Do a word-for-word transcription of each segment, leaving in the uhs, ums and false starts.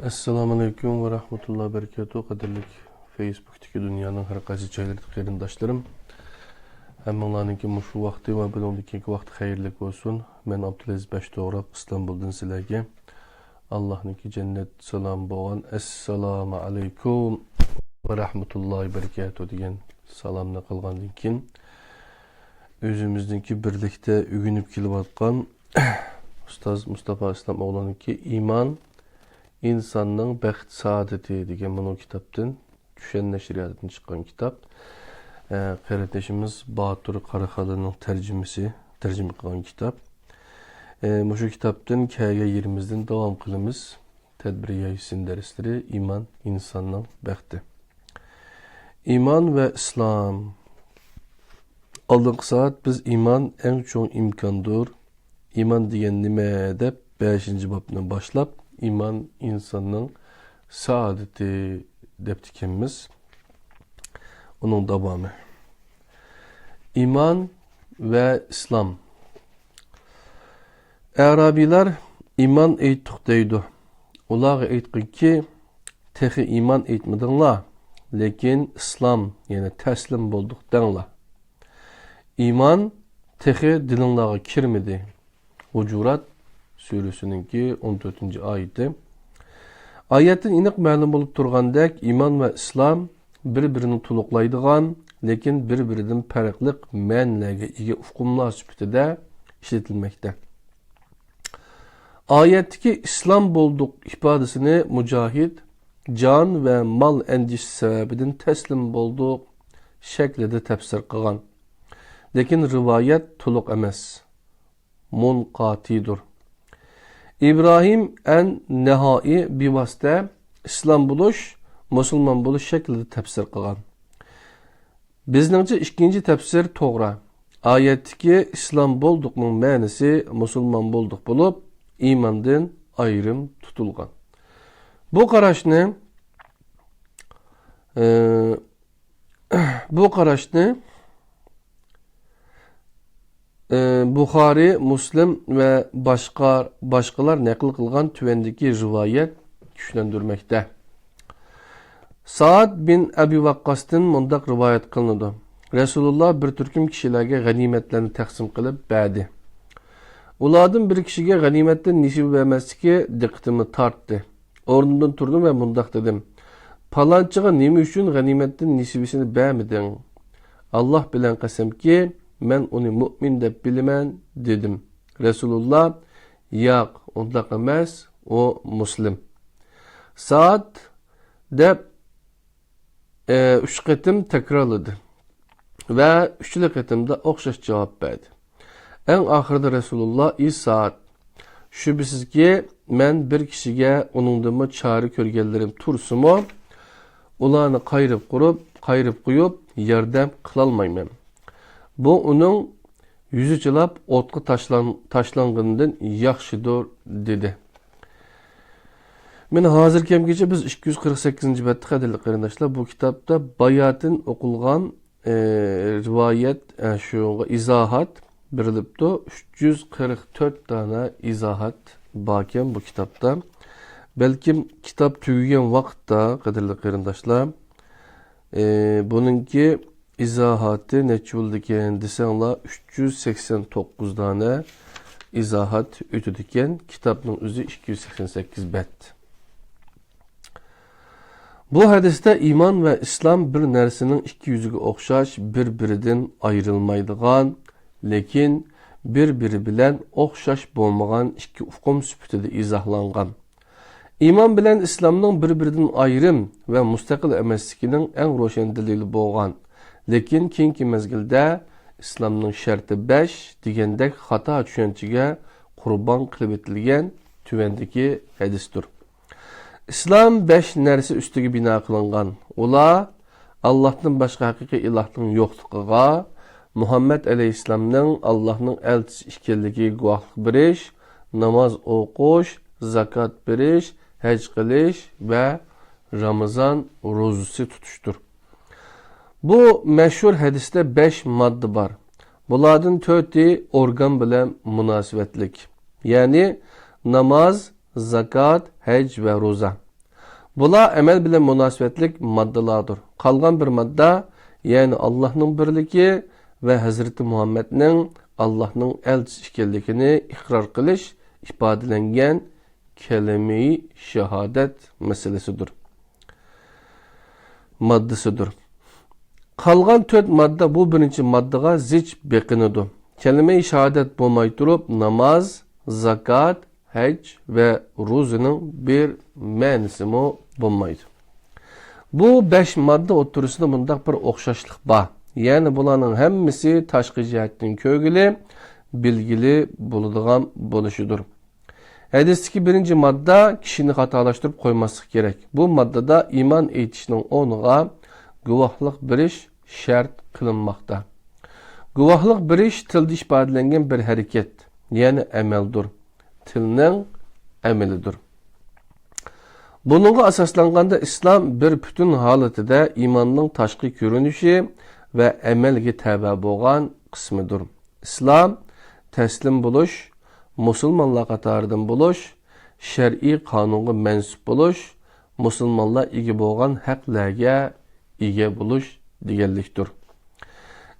ئەسسالامۇئەلەيكۇم ۋە رەھمەتۇللاھى ۋە بەرىكاتۇھ. قەدىرلىك فېيسبۇكتىكى دۇنيانىڭ ھەر قايسى جايلىرىدىكى قېرىنداشلىرىم، ھەممىڭلارنىڭكى مۇشۇ ۋاقتى ۋە بۇنىڭدىن كېيىنكى ۋاقتى خەيرلىك بولسۇن. مەن ئابدۇلئەزىز بەشتوغراق ئىستانبۇلدىن سىلەرگە ئاللاھنىڭكى جەننەت سالامى بولغان ئەسسالامۇئەلەيكۇم ۋە رەھمەتۇللاھى ۋە بەرىكاتۇھ دېگەن سالامنى قىلغاندىن كېيىن، ئۆزىمىزنىڭكى بىرلىكتە ئۆگىنىپ كېلىۋاتقان ئۇستاز مۇستافا ئىسلام ئوغلۇنىڭكى ئىمان ئىنساننىڭ بەخت سائادىتى دېگەن مۇنۇ كىتابتىن، چۈشەن نەشرىياتىدىن چىققان كىتاب. ئە، قېرىندىشىمىز باتۇر قاراخانلىنىڭ تەرجىمىسى، تەرجىمە قىلغان كىتاب. ئە، مۇشۇ كىتابتىن كەلگەن يېرىمىزدىن داۋام قىلىمىز. تەدبىر يايسىن دەرسلىرى، ئىمان ئىنساننىڭ بەختى. ئىمان ۋە ئىسلام. ئالدىنقى سائەت بىز ئىمان ئەڭ چوڭ ئىمكاندۇر، ئىمان دېگەن نېمە دەپ بەشىنچى بابنى باشلاپ، ئىمان ئىنساننىڭ سائادىتى دەپتىكەنمىز. ئۇنىڭ داۋامى. ئىمان ۋە ئىسلام. ئەرابىيلار ئىمان ئېيتتۇق دەيدۇ. ئۇلارغا ئېيتقىنكى، تېخى ئىمان ئېيتمىدىڭلار، لېكىن ئىسلام، يەنى تەسلىم بولدۇق دەڭلار. ئىمان تېخى دىلىڭلارغا كىرمىدى. ھۇجۇرات سۈرىسىنىڭكى ئون تۆتىنچى ئايىتى. ئايەتتىن ئېنىق مەلۇم بولۇپ تۇرغاندەك، ئىمان ۋە ئىسلام بىر-بىرىنى تولۇقلايدىغان، لېكىن بىر-بىرىدىن پەرقلىق مەنىلەرگە ئىگە ئۇقۇملار سۈپىتىدە ئىشلىتىلمەكتە. ئايەتتىكى ئىسلام بولدۇق ئىپادىسىنى مۇجاھىد جان ۋە مال ئەندىشىسى سەۋەبىدىن تەسلىم بولدۇق شەكلىدە تەپسىر قىلغان. لېكىن رىۋايەت تولۇق ئەمەس، مۇنقەتىدۇر. ئىبراھىم ئەن نەھائى بىۋاسىتە ئىسلام بولۇش، مۇسۇلمان بولۇش شەكلىدە تەپسىر قىلغان. بىزنىڭچە ئىككىنچى تەپسىر توغرا. ئايەتتىكى ئىسلام بولدۇقنىڭ مەنىسى مۇسۇلمان بولدۇق بولۇپ، ئىماندىن ئايرىم تۇتۇلغان. بۇ قاراشنى، ئى، بۇ قاراشنى، ئى، بۇخارى، مۇسلىم ۋە باشقا، باشقىلار نەقىل قىلغان تۆۋەندىكى رىۋايەت كۈچلەندۈرمەكتە. سائد بىن ئەبى ۋەققاستىن مۇنداق رىۋايەت قىلىنىدۇ: رەسۇلۇللا بىر تۈركۈم كىشىلەرگە غەنىيمەتلەرنى تەقسىم قىلىپ بەردى. ئۇلاردىن بىر كىشىگە غەنىيمەتتىن نېسىۋە بەرمەسلىكى دىققىتىمنى تارتتى. ئورنۇمدىن تۇردۇم ۋە مۇنداق دېدىم: پالانچىغا نېمە ئۈچۈن غەنىيمەتتىن نېسىۋىسىنى بەرمىدىڭ؟ ئاللاھ بىلەن قەسەمكى، مەن ئۇنى مۇئمىن دەپ بىلىمەن، دېدىم. رەسۇلۇللا: ياق، ئۇنداق ئەمەس، ئۇ مۇسلىم. سائد دەپ، ئە، ئۈچ قېتىم تەكرارلىدى ۋە ئۈچلا قېتىمدا ئوخشاش جاۋاب بەردى. ئەڭ ئاخىرىدا رەسۇلۇللا: ئى سائد، شۈبھىسىزكى، مەن بىر كىشىگە ئۇنىڭدىنمۇ چارە كۆرگەنلىرىم تۇرسىمۇ، ئۇلارنى قايرىپ قۇرۇپ، قايرىپ قويۇپ، ياردەم قىلالمايمەن. بۇ ئۇنىڭ يۈزى چىلاپ ئوتقا تاشلان-، تاشلانغىنىدىن ياخشىدۇر، دېدى. مانا ھازىر كەمگىچە بىز ئىككى يۈز قىرىق سەككىزىنچى بەتتە، قەدىرلىك قېرىنداشلار، بۇ كىتابتا باياتىن ئوقۇلغان، ئى، رىۋايەت، ئە، شۇنىڭغا ئىزاھات بېرىلىپتۇ. ئۈچ يۈز قىرىق تۆت دانە ئىزاھات باركەن بۇ كىتابتا. بەلكىم كىتاب تۈگىگەن ۋاقىتتا، قەدىرلىك قېرىنداشلار، ئى، بۇنىڭكى ئىزاھاتى نەچچە بولىدىكەن دېسەڭلار، ئۈچ يۈز سەكسەن توققۇز دانە ئىزاھات ئۆتىدىكەن. كىتابنىڭ ئۆزى ئىككى يۈز سەكسەن سەككىز بەت. بۇ ھەدىستە ئىمان ۋە ئىسلام بىر نەرسىنىڭ ئىككى يۈزىگە ئوخشاش، بىر-بىرىدىن ئايرىلمايدىغان، لېكىن بىر-بىرى بىلەن ئوخشاش بولمىغان ئىككى ئۇقۇم سۈپىتىدە ئىزاھلانغان. ئىمان بىلەن ئىسلامنىڭ بىر-بىرىدىن ئايرىم ۋە مۇستەقىل ئەمەسلىكىنىڭ ئەڭ روشەن دەلىلى بولغان، لېكىن كېيىنكى مەزگىلدە ئىسلامنىڭ شەرتى بەش دېگەندەك خاتا چۈشەنچىگە قۇربان قىلىۋېتىلگەن تۆۋەندىكى ھەدىستۇر. ئىسلام بەش نەرسە ئۈستىگە بىنا قىلىنغان. ئۇلار: ئاللاھتىن باشقا ھەقىقىي ئىلاھنىڭ يوقلۇقىغا، مۇھەممەد ئەلەيھىسسالامنىڭ ئاللاھنىڭ ئەلچىسى ئىكەنلىكىگە گۇۋاھلىق بېرىش، ناماز ئوقۇش، زاكات بېرىش، ھەج قىلىش ۋە رامىزان روزىسى تۇتۇشتۇر. بۇ مەشھۇر ھەدىستە بەش ماددا بار. بۇلاردىن تۆتى ئورگان بىلەن مۇناسىۋەتلىك، يەنى ناماز، زاكات، ھەج ۋە روزا. بۇلار ئەمەل بىلەن مۇناسىۋەتلىك ماددىلاردۇر. قالغان بىر ماددا، يەنى ئاللاھنىڭ بىرلىكى ۋە ھەزرىتى مۇھەممەدنىڭ ئاللاھنىڭ ئەلچىسى ئىكەنلىكىنى ئىقرار قىلىش ئىپادىلەنگەن كەلىمىي شاھادەت مەسىلىسىدۇر، ماددىسىدۇر. قالغان تۆت ماددا بۇ بىرىنچى ماددىغا زىچ بېقىنىدۇ. كەلىمەي شاھادەت بولماي تۇرۇپ، ناماز، زاكات، ھەج ۋە روزىنىڭ بىر مەنىسىمۇ بولمايدۇ. بۇ بەش ماددا ئوتتۇرىسىدا مۇنداق بىر ئوخشاشلىق بار. يەنى بۇلارنىڭ ھەممىسى تاشقى جەھەتتىن كۆرگىلى، بىلگىلى بولىدىغان بولۇشىدۇر. ھەدىستىكى بىرىنچى ماددا كىشىنى خاتالاشتۇرۇپ قويماسلىق كېرەك. بۇ ماددىدا ئىمان ئېيتىشنىڭ ئورنىغا گۇۋاھلىق بېرىش شەرت قىلىنماقتا. گۇۋاھلىق بېرىش تىلدا ئىپادىلەنگەن بىر ھەرىكەت، يەنى ئەمەلدۇر. تىلنىڭ ئەمىلىدۇر. بۇنىڭغا ئاساسلانغاندا، ئىسلام بىر پۈتۈن ھالىتىدە ئىماننىڭ تاشقى كۆرۈنۈشى ۋە ئەمەلگە تەۋە بولغان قىسمىدۇر. ئىسلام، تەسلىم بولۇش، مۇسۇلمانلار قاتارىدىن بولۇش، شەرئىي قانۇنغا مەنسۇپ بولۇش، مۇسۇلمانلار ئىگە بولغان ھەقلەرگە ئىگە بولۇش دېگەنلىكتۇر.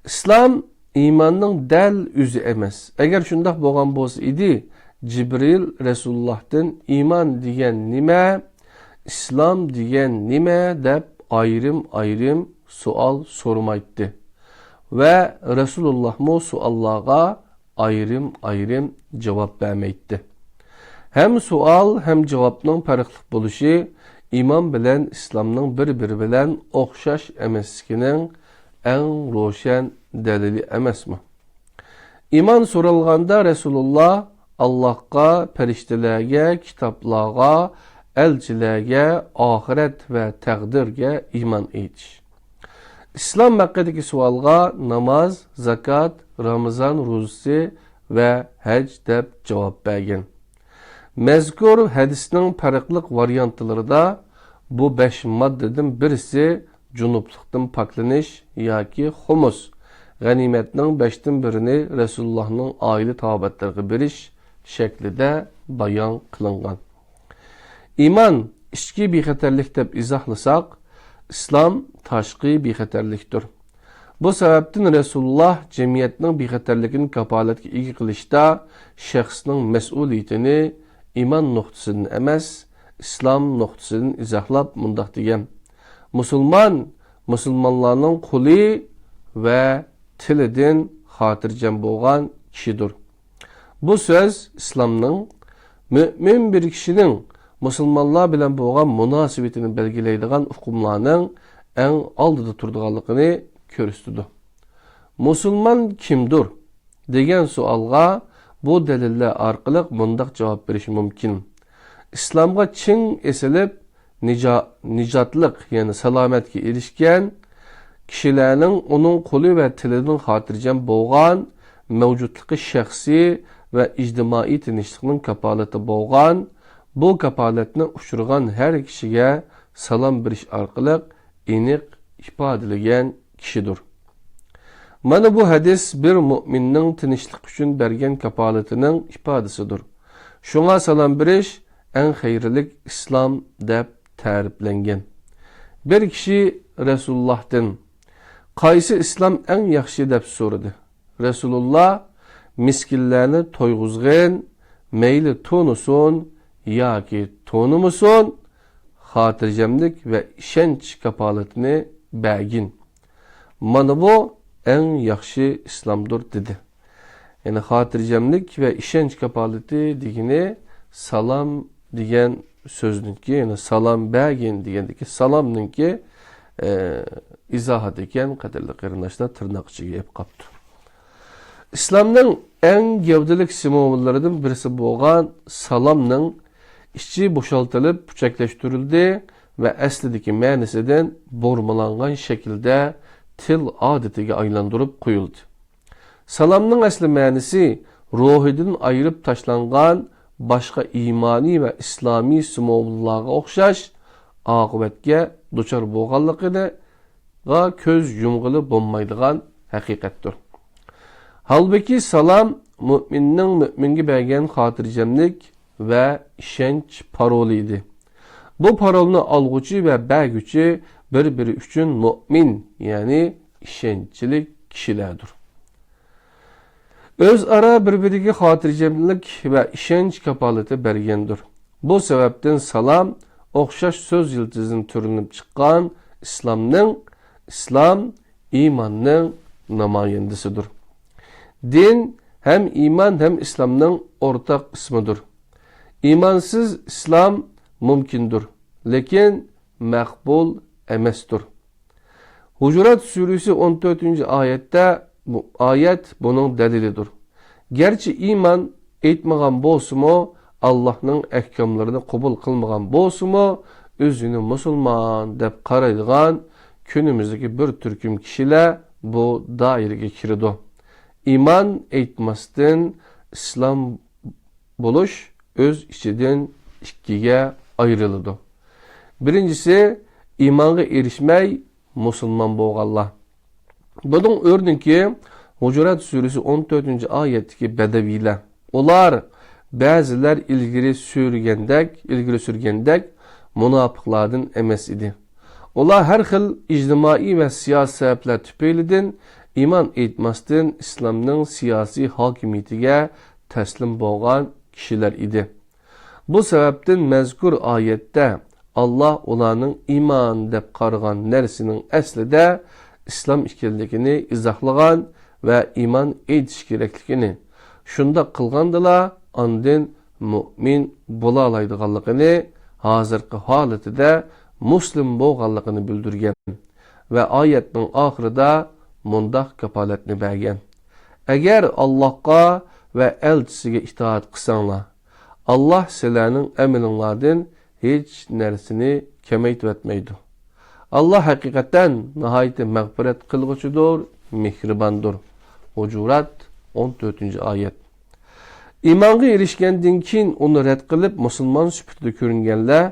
ئىسلام ئىماننىڭ دەل ئۆزى ئەمەس. ئەگەر شۇنداق بولغان بولسا ئىدى، جىبرىل رەسۇلۇللاھتىن ئىمان دېگەن نېمە، ئىسلام دېگەن نېمە دەپ ئايرىم-ئايرىم سوئال سورىمايتتى. ۋە رەسۇلۇللاھمۇ سوئاللارغا ئايرىم-ئايرىم جاۋاب بەرمەيتتى. ھەم سوئال، ھەم جاۋابنىڭ پەرقلىق بولۇشى ئىمان بىلەن ئىسلامنىڭ بىر-بىرى بىلەن ئوخشاش ئەمەسلىكىنىڭ ئەڭ روشەن دەلىلى ئەمەسمۇ؟ ئىمان سورالغاندا رەسۇلۇللا ئاللاھقا، پەرىشتىلەرگە، كىتابلارغا، ئەلچىلەرگە، ئاخىرەت ۋە تەقدىرگە ئىمان ئېيتىش. ئىسلام ھەققىدىكى سوئالغا ناماز، زاكات، رامىزان روزىسى ۋە ھەج دەپ جاۋاب بەرگەن. مەزكۇر ھەدىسنىڭ پەرقلىق ۋارىيانتلىرىدا بۇ بەش ماددىدىن بىرسى جۇنۇپلۇقتىن پاكلىنىش ياكى خۇمۇس، غەنىيمەتنىڭ بەشتىن بىرىنى رەسۇلۇللاھنىڭ ئائىلە تاۋابىئاتلىرىغا بېرىش شەكلىدە بايان قىلىنغان. ئىمان ئىچكى بىخەتەرلىك دەپ ئىزاھلىساق، ئىسلام تاشقى بىخەتەرلىكتۇر. بۇ سەۋەبتىن رەسۇلۇللا جەمئىيەتنىڭ بىخەتەرلىكىنى كاپالەتكە ئىگە قىلىشتا شەخسنىڭ مەسئۇلىيىتىنى ئىمان نۇقتىسىدىن ئەمەس، ئىسلام نۇقتىسىدىن ئىزاھلاپ مۇنداق دېگەن: مۇسۇلمان مۇسۇلمانلارنىڭ قۇلى ۋە تىلىدىن خاتىرجەم بولغان كىشىدۇر. بۇ سۆز ئىسلامنىڭ مۆمىن بىر كىشىنىڭ مۇسۇلمانلار بىلەن بولغان مۇناسىۋىتىنى بەلگىلەيدىغان ئۇقۇملارنىڭ ئەڭ ئالدىدا تۇرىدىغانلىقىنى كۆرسىتىدۇ. مۇسۇلمان كىمدۇر؟ دېگەن سوئالغا بۇ دەلىللەر ئارقىلىق مۇنداق جاۋاب بېرىش مۇمكىن: ئىسلامغا چىڭ ئېسىلىپ، نىجا-، نىجاتلىق، يەنى سالامەتكە ئېرىشكەن كىشىلەرنىڭ ئۇنىڭ قولى ۋە تىلىدىن خاتىرجەم بولغان مەۋجۇتلۇقى شەخسىي ۋە ئىجتىمائىي تىنچلىقنىڭ كاپالىتى بولغان، بۇ كاپالەتنى ئۇچرىغان ھەر كىشىگە سالام بېرىش ئارقىلىق ئېنىق ئىپادىلىگەن كىشىدۇر. مانا بۇ ھەدىس بىر مۆمىننىڭ تىنچلىق ئۈچۈن بەرگەن كاپالىتىنىڭ ئىپادىسىدۇر. شۇڭا سالام بېرىش ئەڭ خەيرلىك ئىسلام دەپ تەرىپلەنگەن. بىر كىشى رەسۇلۇللاھتىن: «قايسى ئىسلام ئەڭ ياخشى؟» دەپ سورىدى. رەسۇلۇللا: «مىسكىنلەرنى تويغۇزغىن، مەيلى تونۇسۇن ياكى تونۇمىسۇن، خاتىرجەملىك ۋە ئىشەنچ كاپالىتىنى بەرگىن. مانا بۇ ئەڭ ياخشى ئىسلامدۇر» دېدى. يەنى خاتىرجەملىك ۋە ئىشەنچ كاپالىتى دېگىنى سالام دېگەن سۆزنىڭكى، يەنى سالام بەرگىن دېگەندىكى سالامنىڭكى، ئە، ئىزاھاتى ئىكەن، قەدىرلىك قېرىنداشلار، تىرناق ئىچىگە ئېلىپ قاپتۇ. ئىسلامنىڭ ئەڭ گەۋدىلىك سىمۋوللىرىدىن بىرسى بولغان سالامنىڭ ئىچى بوشالتىلىپ پۈچەكلەشتۈرۈلدى ۋە ئەسلىدىكى مەنىسىدىن بۇرمىلانغان شەكىلدە تىل ئادىتىگە ئايلاندۇرۇپ قويۇلدى. سالامنىڭ ئەسلى مەنىسى روھىدىن ئايرىپ تاشلانغان باشقا ئىمانىي ۋە ئىسلامىي سىمۋوللارغا ئوخشاش ئاقىۋەتكە دۇچار بولغانلىقىغا كۆز يۇمغىلى بولمايدىغان ھەقىقەتتۇر. ھالبۇكى، سالام مۆمىننىڭ مۆمىنگە بەرگەن خاتىرجەملىك ۋە ئىشەنچ پارولى ئىدى. بۇ پارولنى ئالغۇچى ۋە بەرگۈچى بىر-بىرى ئۈچۈن مۆمىن، يەنى ئىشەنچلىك كىشىلەردۇر. ئۆزئارا بىر-بىرىگە خاتىرجەملىك ۋە ئىشەنچ كاپالىتى بەرگەندۇر. بۇ سەۋەبتىن سالام ئوخشاش سۆز يىلتىزىدىن تۈرلىنىپ چىققان ئىسلامنىڭ، ئىسلام، ئىماننىڭ نامايەندىسىدۇر. دىن ھەم ئىمان ھەم ئىسلامنىڭ ئورتاق ئىسمىدۇر. ئىمانسىز ئىسلام مۇمكىندۇر، لېكىن مەقبۇل ئەمەستۇر. ھۇجۇرات سۈرىسى ئون تۆتىنچى ئايەتتە، بۇ ئايەت بۇنىڭ دەلىلىدۇر. گەرچە ئىمان ئېيتمىغان بولسىمۇ، ئاللاھنىڭ ئەھكاملىرىنى قوبۇل قىلمىغان بولسىمۇ، ئۆزىنى مۇسۇلمان دەپ قارايدىغان كۈنىمىزدىكى بىر تۈركۈم كىشىلەر بۇ دائىرىگە كىرىدۇ. ئىمان ئېيتماستىن ئىسلام بولۇش ئۆز ئىچىدىن ئىككىگە ئايرىلىدۇ. بىرىنچىسى، ئىمانغا ئېرىشمەي مۇسۇلمان بولغانلار. بۇنىڭ ئۆرنىكى ھۇجۇرات سۈرىسى ئون تۆتىنچى ئايەتتىكى بەدەۋىيلەر. ئۇلار بەزىلەر ئىلگىرى سۈرگەندەك، ئىلگىرى سۈرگەندەك مۇناپىقلاردىن ئەمەس ئىدى. ئۇلار ھەر خىل ئىجتىمائىي ۋە سىياسىي سەۋەبلەر تۈپەيلىدىن ئىمان ئېيتماستىن ئىسلامنىڭ سىياسىي ھاكىمىيىتىگە تەسلىم بولغان كىشىلەر ئىدى. بۇ سەۋەبتىن مەزكۇر ئايەتتە ئاللا ئۇلارنىڭ ئىمان دەپ قارىغان نەرسىنىڭ ئەسلىدە ئىسلام ئىكەنلىكىنى ئىزاھلىغان ۋە ئىمان ئېيتىش كېرەكلىكىنى، شۇنداق قىلغاندىلا ئاندىن مۆمىن بولالايدىغانلىقىنى، ھازىرقى ھالىتىدە مۇسلىم بولغانلىقىنى بىلدۈرگەن ۋە ئايەتنىڭ ئاخىرىدا مۇنداق كاپالەتنى بەرگەن: «ئەگەر ئاللاھقا ۋە ئەلچىسىگە ئىتائەت قىلساڭلار، ئاللاھ سىلەرنىڭ ئەمىلىڭلاردىن ھېچ نەرسىنى كېمەيتىۋەتمەيدۇ. ئاللاھ ھەقىقەتەن ناھايىتى مەغپىرەت قىلغۇچىدۇر، مېھرىباندۇر.» ھۇجۇرات، ئون تۆتىنچى ئايەت. ئىمانغا ئېرىشكەندىن كېيىن ئۇنى رەت قىلىپ مۇسۇلمان سۈپىتىدە كۆرۈنگەنلەر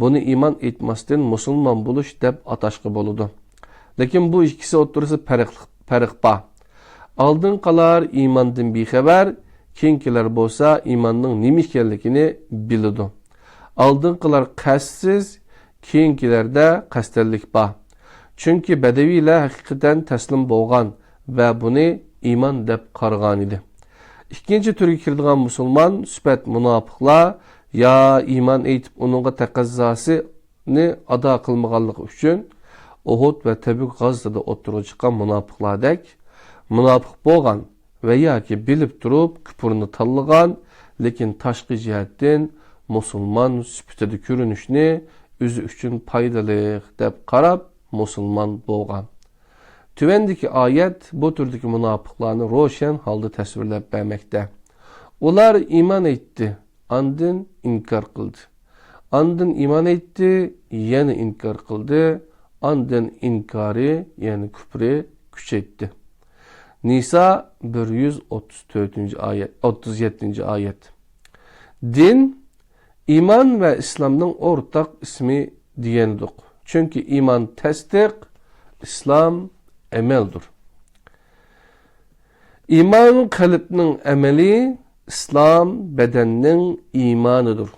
بۇنى ئىمان ئېيتماستىن مۇسۇلمان بولۇش دەپ ئاتاشقا بولىدۇ. لېكىن بۇ ئىككىسى ئوتتۇرىسىدا پەرق، پەرق بار. ئالدىنقىلار ئىماندىن بىخەۋەر، كېيىنكىلەر بولسا ئىماننىڭ نېمە ئىكەنلىكىنى بىلىدۇ. ئالدىنقىلار قەستسىز، كېيىنكىلەردە قەستەنلىك بار. چۈنكى بەدەۋىيلەر ھەقىقەتەن تەسلىم بولغان ۋە بۇنى ئىمان دەپ قارىغانىدى. ئىككىنچى تۈرگە كىرىدىغان مۇسۇلمان سۈپەت مۇناپىقلار يا ئىمان ئېيتىپ ئۇنىڭغا تەقەززاسىنى ئادا قىلمىغانلىقى ئۈچۈن ئۇھۇد ۋە تەبۈك غازىتىدا ئوتتۇرىغا چىققان مۇناپىقلاردەك مۇناپىق بولغان ۋە ياكى بىلىپ تۇرۇپ كۇپۇرنى تاللىغان، لېكىن تاشقى جەھەتتىن مۇسۇلمان سۈپىتىدە كۆرۈنۈشنى ئۆزى ئۈچۈن پايدىلىق دەپ قاراپ مۇسۇلمان بولغان. تۆۋەندىكى ئايەت بۇ تۈردىكى مۇناپىقلارنى روشەن ھالدا تەسۋىرلەپ بەرمەكتە. ئۇلار ئىمان ئېيتتى، ئاندىن ئىنكار قىلدى. ئاندىن ئىمان ئېيتتى، يەنە ئىنكار قىلدى. ئاندىن ئىنكارى، يەنى كۇپرى كۈچەيتتى. نىسا بىر يۈز ئوتتۇز تۆتىنچى ئايەت، ئوتتۇز يەتتىنچى ئايەت. دىن ئىمان ۋە ئىسلامنىڭ ئورتاق ئىسمى دېگەنىدۇق. چۈنكى ئىمان تەستىق، ئىسلام ئەمەلدۇر. ئىمان قەلبنىڭ ئەمىلى، ئىسلام بەدەننىڭ ئىمانىدۇر.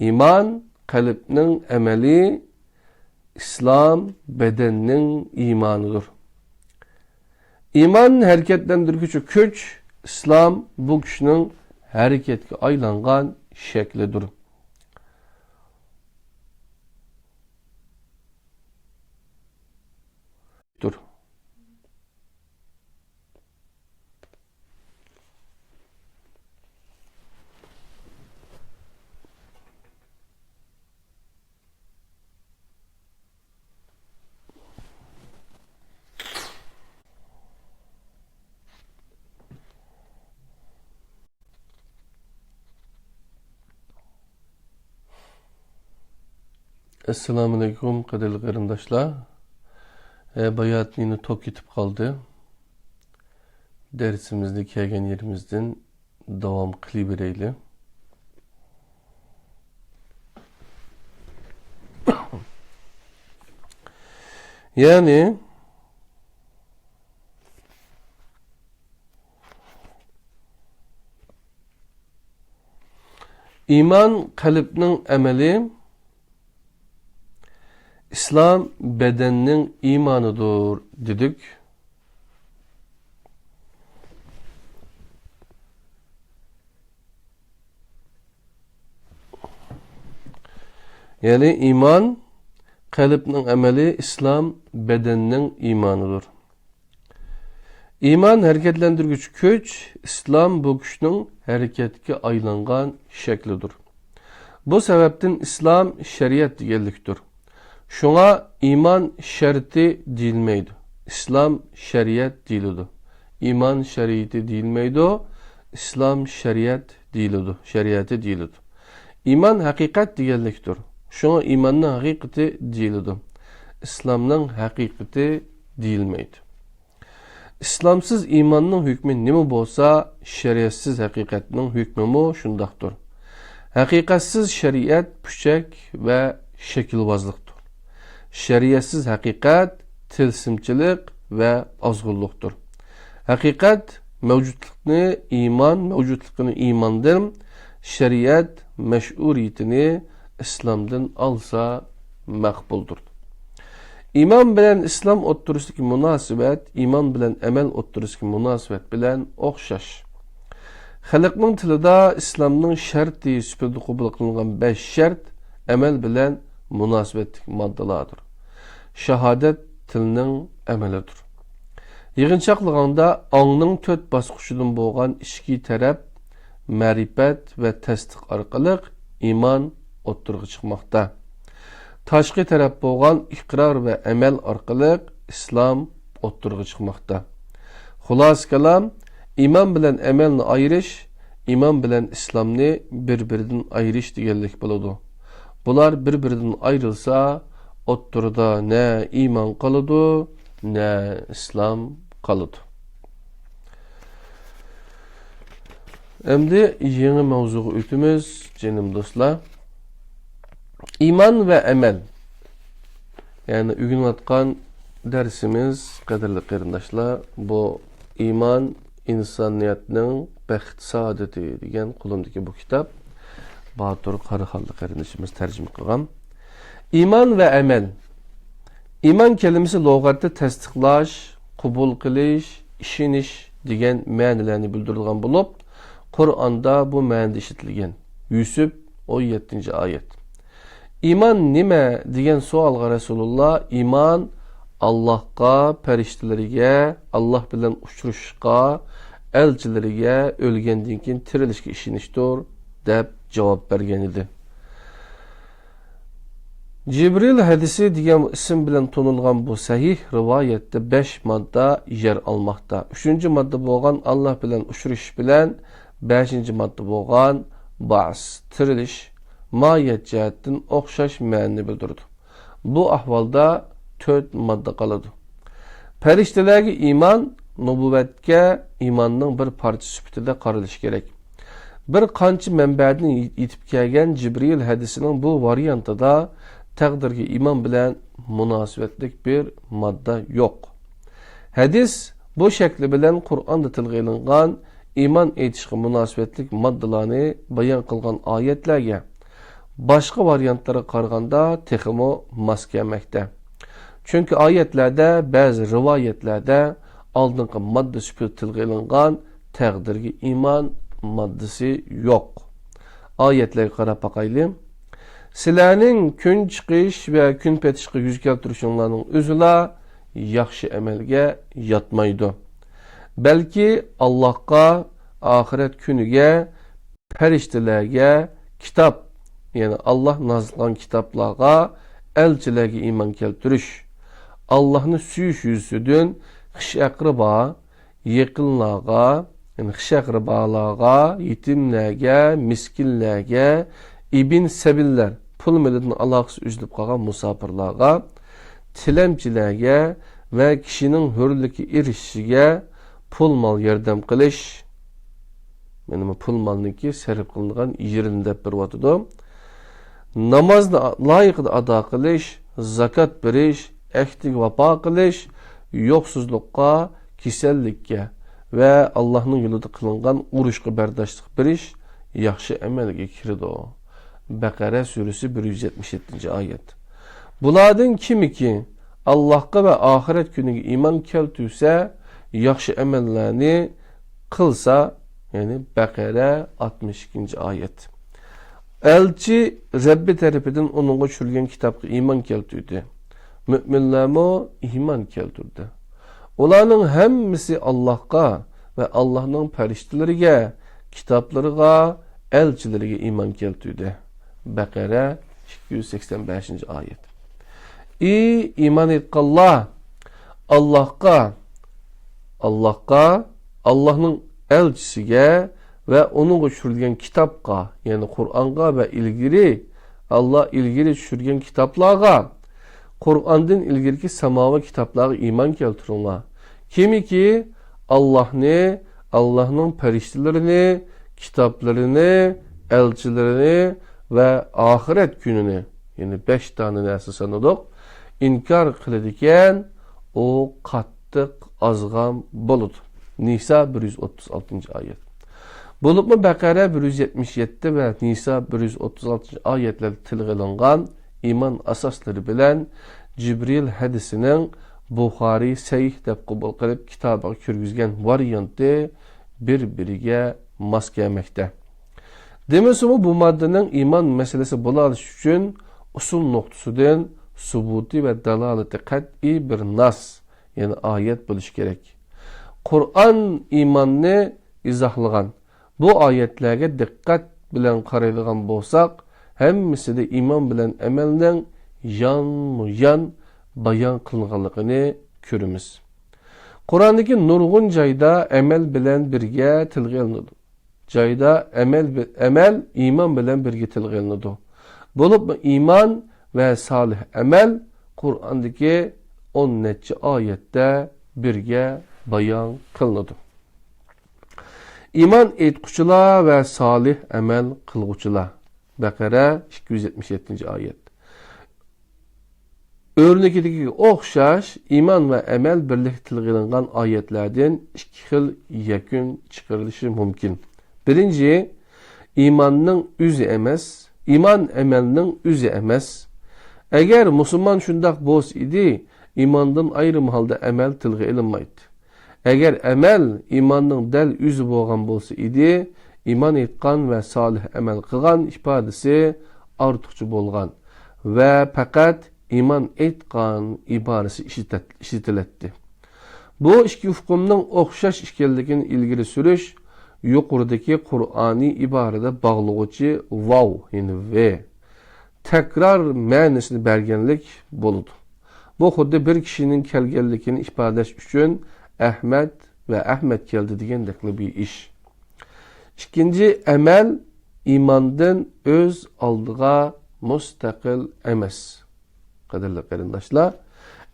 ئىمان قەلبنىڭ ئەمىلى، ئىسلام بەدەننىڭ ئىمانىدۇر. ئىمان ھەرىكەتلەندۈرگۈچى كۈچ، ئىسلام بۇ كۈچنىڭ ھەرىكەتكە ئايلانغان شەكلىدۇر. ئەسسالامۇئەلەيكۇم، قەدىرلىك قېرىنداشلار. ھە، باياتىن يەنە توك كېتىپ قالدى. دەرسىمىزنى كەلگەن يېرىمىزدىن داۋام قىلىۋېرەيلى. يەنى، ئىمان قەلبنىڭ ئەمىلى، ئىسلام بەدەننىڭ ئىمانىدۇر دېدۇق. يەنى ئىمان قەلبنىڭ ئەمەلى، ئىسلام بەدەننىڭ ئىمانىدۇر. ئىمان ھەرىكەتلەندۈرگۈچى كۈچ، ئىسلام بۇ كۈچنىڭ ھەرىكەتكە ئايلانغان شەكلىدۇر. بۇ سەۋەبتىن ئىسلام شەرىئەت دېگەنلىكتۇر. شۇڭا ئىمان شەرتى دېيىلمەيدۇ، ئىسلام شەرىئەت دېيىلىدۇ. ئىمان شەرىئىتى دېيىلمەيدۇ، ئىسلام شەرىئەت دېيىلىدۇ، شەرىئەتى دېيىلىدۇ. ئىمان ھەقىقەت دېگەنلىكتۇر. شۇڭا ئىماننىڭ ھەقىقىتى دېيىلىدۇ. ئىسلامنىڭ ھەقىقىتى دېيىلمەيدۇ. ئىسلامسىز ئىماننىڭ ھۆكمى نېمە بولسا، شەرىئەتسىز ھەقىقەتنىڭ ھۆكمىمۇ شۇنداقتۇر. ھەقىقەتسىز شەرىئەت پۇچەك ۋە شەكىلۋازلىقتۇر. شەرىئەتسىز ھەقىقەت تىلسىمچىلىق ۋە ئازغۇنلۇقتۇر. ھەقىقەت مەۋجۇتلۇقنى ئىمان، مەۋجۇتلۇقىنى ئىماندىن، شەرىئەت مەشئۇرىيىتىنى ئىسلامدىن ئالسا مەقبۇلدۇر. ئىمان بىلەن ئىسلام ئوتتۇرىسىدىكى مۇناسىۋەت، ئىمان بىلەن ئەمەل ئوتتۇرىسىدىكى مۇناسىۋەت بىلەن ئوخشاش. خەلقنىڭ تىلىدا ئىسلامنىڭ شەرتى سۈپىتىدە قوبۇل قىلىنغان بەش شەرت ئەمەل بىلەن مۇناسىۋەتلىك ماددىلاردۇر. شاھادەت تىلنىڭ ئەمەلىدۇر. يىغىنچاقلىغاندا ئاڭنىڭ تۆت باسقۇچىدىن بولغان ئىچكى تەرەپ، مەرىپەت ۋە تەستىق ئارقىلىق ئىمان ئوتتۇرىغا چىقماقتا. تاشقى تەرەپ بولغان ئىقرار ۋە ئەمەل ئارقىلىق ئىسلام ئوتتۇرىغا چىقماقتا. خۇلاسە كالام، ئىمان بىلەن ئەمەلنى ئايرىش، ئىمان بىلەن ئىسلامنى بىر-بىرىدىن ئايرىش دېگەنلىك بولىدۇ. بۇلار بىر-بىرىدىن ئايرىلسا، ئوتتۇرىدا نە ئىمان قالىدۇ، نە ئىسلام قالىدۇ. ئەمدى يېڭى ماۋزۇغا ئۆتىمىز، جېنىم دوستلار. ئىمان ۋە ئەمەل. يەنى ئۆگىنىۋاتقان دەرسىمىز، قەدىرلىك قېرىنداشلار، بۇ ئىمان ئىنسانىيەتنىڭ بەخت سائادىتى دېگەن قولۇمدىكى بۇ كىتاب. باتۇر قاراخانلىق قېرىندىشىمىز تەرجىمە قىلغان. ئىمان ۋە ئەمەل. ئىمان كەلىمىسى لۇغەتتە تەستىقلاش، قوبۇل قىلىش، ئىشىنىش دېگەن مەنىلەرنى بىلدۈرىدىغان بولۇپ، قۇرئاندا بۇ مەنىدە ئىشلىتىلگەن. يۈسۈپ، ئون يەتتىنچى ئايەت. ئىمان نېمە دېگەن سوئالغا رەسۇلۇللا، ئىمان ئاللاھقا، پەرىشتىلىرىگە، ئاللاھ بىلەن ئۇچرىشىشقا، ئەلچىلىرىگە، ئۆلگەندىن كېيىن تىرىلىشكە ئىشىنىشتۇر، دەپ جاۋاب بەرگەن ئىدى. جىبرىل ھەدىسى دېگەن ئىسىم بىلەن تونۇلغان بۇ سەھىھ رىۋايەتتە بەش ماددا يەر ئالماقتا. ئۈچىنچى ماددا بولغان ئاللاھ بىلەن ئۇچرىشىش بىلەن بەشىنچى ماددا بولغان بەئس، تىرىلىش، ماھىيەت جەھەتتىن ئوخشاش مەنىنى بىلدۈرىدۇ. بۇ ئەھۋالدا تۆت ماددا قالىدۇ. پەرىشتىلەرگە ئىمان نۇبۇۋۋەتكە ئىماننىڭ بىر پارچىسى سۈپىتىدە قارىلىشى كېرەك. بىر قانچە مەنبەدىن يېتىپ كەلگەن جىبرىئىل ھەدىسىنىڭ بۇ ۋارىيانتىدا تەقدىرگە ئىمان بىلەن مۇناسىۋەتلىك بىر ماددا يوق. ھەدىس بۇ شەكلى بىلەن قۇرئاندا تىلغا ئېلىنغان ئىمان ئېيتىشقا مۇناسىۋەتلىك ماددىلارنى بايان قىلغان ئايەتلەرگە، باشقا ۋارىيانتلارغا قارىغاندا تېخىمۇ ماس كەلمەكتە. چۈنكى ئايەتلەردە، بەزى رىۋايەتلەردە ئالدىنقى ماددا سۈپىتىدە تىلغا ئېلىنغان تەقدىرگە ئىمان ماددىسى يوق. ئايەتلەرگە قاراپ باقايلى. سىلەرنىڭ كۈن چىقىش ۋە كۈن پېتىشقا يۈز كەلتۈرۈشۈڭلارنىڭ ئۆزىلا ياخشى ئەمەلگە ياتمايدۇ. بەلكى ئاللاھقا، ئاخىرەت كۈنىگە، پەرىشتىلەرگە، كىتاب، يەنى ئاللاھ نازىل قىلغان كىتابلارغا، ئەلچىلەرگە ئىمان كەلتۈرۈش، ئاللاھنى سۆيۈش يۈزىسىدىن خىش ئەقرىبا، يېقىنلارغا، يەنى خىش ئەقرىبالارغا، يېتىملەرگە، مىسكىنلەرگە، ئىبن سەبىللەر، پۇل مېلىدىن ئالاقىسى ئۈزۈلۈپ قالغان مۇساپىرلارغا، تىلەمچىلەرگە ۋە كىشىنىڭ ھۆرلۈككە ئېرىشىشىگە پۇل مال ياردەم قىلىش، مانا بۇ پۇل مالنىڭكى سەرپ قىلىنغان يېرىنى دەپ بېرىۋاتىدۇ. نامازنى لايىقىدا ئادا قىلىش، زاكات بېرىش، ئەھدىگە ۋاپا قىلىش، يوقسۇزلۇققا، كېسەللىككە ۋە ئاللاھنىڭ يولىدا قىلىنغان ئۇرۇشقا بەرداشلىق بېرىش ياخشى ئەمەلگە كىرىدۇ. بەقەرە سۈرىسى بىر يۈز يەتمىش يەتتىنچى ئايەت. بۇلاردىن كىمكى ئاللاھقا ۋە ئاخىرەت كۈنىگە ئىمان كەلتۈرسە، ياخشى ئەمەللەرنى قىلسا، يەنى بەقەرە ئاتمىش ئىككىنچى ئايەت. ئەلچى رەببى تەرىپىدىن ئۇنىڭغا چۈشۈرۈلگەن كىتابقا ئىمان كەلتۈردى. مۆمىنلەرمۇ ئىمان كەلتۈردى. ئۇلارنىڭ ھەممىسى ئاللاھقا ۋە ئاللاھنىڭ پەرىشتىلىرىگە، كىتابلىرىغا، ئەلچىلىرىگە ئىمان كەلتۈردى. بەقەرە ئىككى يۈز سەكسەن بەشىنچى ئايەت. ئى ئىمان ئېيتقانلار! ئاللاھقا، ئاللاھقا، ئاللاھنىڭ ئەلچىسىگە ۋە ئۇنىڭغا چۈشۈرۈلگەن كىتابقا، يەنى قۇرئانغا ۋە ئىلگىرى، ئاللاھ ئىلگىرى چۈشۈرگەن كىتابلارغا، قۇرئاندىن ئىلگىرىكى ساماۋى كىتابلارغا ئىمان كەلتۈرۈڭلار. كىمكى ئاللاھنى، ئاللاھنىڭ پەرىشتىلىرىنى، كىتابلىرىنى، ئەلچىلىرىنى ۋە ئاخىرەت كۈنىنى، يەنى بەش دانە نەرسە سانىدۇق، ئىنكار قىلىدىكەن، ئۇ قاتتىق ئازغان بولىدۇ. نىسا بىر يۈز ئوتتۇز ئالتىنچى ئايەت. بولۇپمۇ بەقەرە بىر يۈز يەتمىش يەتتە ۋە نىسا بىر يۈز ئوتتۇز ئالتىنچى ئايەتلەردە تىلغا ئېلىنغان ئىمان ئاساسلىرى بىلەن جىبرىل ھەدىسىنىڭ بۇخارىي سەھىھ دەپ قوبۇل قىلىپ كىتابىغا كىرگۈزگەن ۋارىيانتى بىر-بىرىگە ماس كەلمەكتە. دېمىسىمۇ، بۇ ماددىنىڭ ئىمان مەسىلىسى بولالىشى ئۈچۈن ئۇسۇل نۇقتىسىدىن سۇبۇتى ۋە دالالىتى قەتئىي بىر ناس، يەنى ئايەت بولۇشى كېرەك. قۇرئان ئىماننى ئىزاھلىغان. بۇ ئايەتلەرگە دىققەت بىلەن قارايدىغان بولساق، ھەممىسىدە ئىمان بىلەن ئەمەلنىڭ يانمۇ يان بايان قىلىنغانلىقىنى كۆرىمىز. قۇراندىكى نۇرغۇن جايدا ئەمەل بىلەن بىرگە تىلغا ئېلىنىدۇ. جايدا ئەمەل، ئەمەل ئىمان بىلەن بىرگە تىلغا ئېلىنىدۇ. بولۇپمۇ ئىمان ۋە سالىھ ئەمەل قۇرئاندىكى ئون نەچچە ئايەتتە بىرگە بايان قىلىنىدۇ. ئىمان ئېيتقۇچىلار ۋە سالىھ ئەمەل قىلغۇچىلار. بەقەرە ئىككى يۈز يەتمىش يەتتىنچى ئايەت. ئۆرنىكىدىكىگە ئوخشاش ئىمان ۋە ئەمەل بىرلىكتە تىلغا ئېلىنغان ئايەتلەردىن ئىككى خىل يەكۈن چىقىرىلىشى مۇمكىن. بىرىنچى، ئىماننىڭ ئۆزى ئەمەس، ئىمان ئەمەلنىڭ ئۆزى ئەمەس. ئەگەر مۇسۇلمان شۇنداق بولسا ئىدى، ئىماندىن ئايرىم ھالدا ئەمەل تىلغا ئېلىنمايتتى. ئەگەر ئەمەل ئىماننىڭ دەل ئۆزى بولغان بولسا ئىدى، ئىمان ئېيتقان ۋە سالىھ ئەمەل قىلغان ئىپادىسى ئارتۇقچە بولغان ۋە پەقەت ئىمان ئېيتقان ئىبارىسى ئىشلىتەت-، ئىشلىتىلەتتى. بۇ ئىككى ئۇقۇمنىڭ ئوخشاش ئىكەنلىكىنى ئىلگىرى سۈرۈش يۇقىرىدىكى قۇرئانىي ئىبارىدە باغلىغۇچى ۋاۋ، يەنى ۋ، تەكرار مەنىسىنى بەرگەنلىك بولىدۇ. بۇ خۇددى بىر كىشىنىڭ كەلگەنلىكىنى ئىپادىلەش ئۈچۈن ئەھمەد ۋە ئەھمەد كەلدى دېگەندەكلا بىر ئىش. ئىككىنچى، ئەمەل ئىماندىن ئۆز ئالدىغا مۇستەقىل ئەمەس. قەدىرلىك قېرىنداشلار،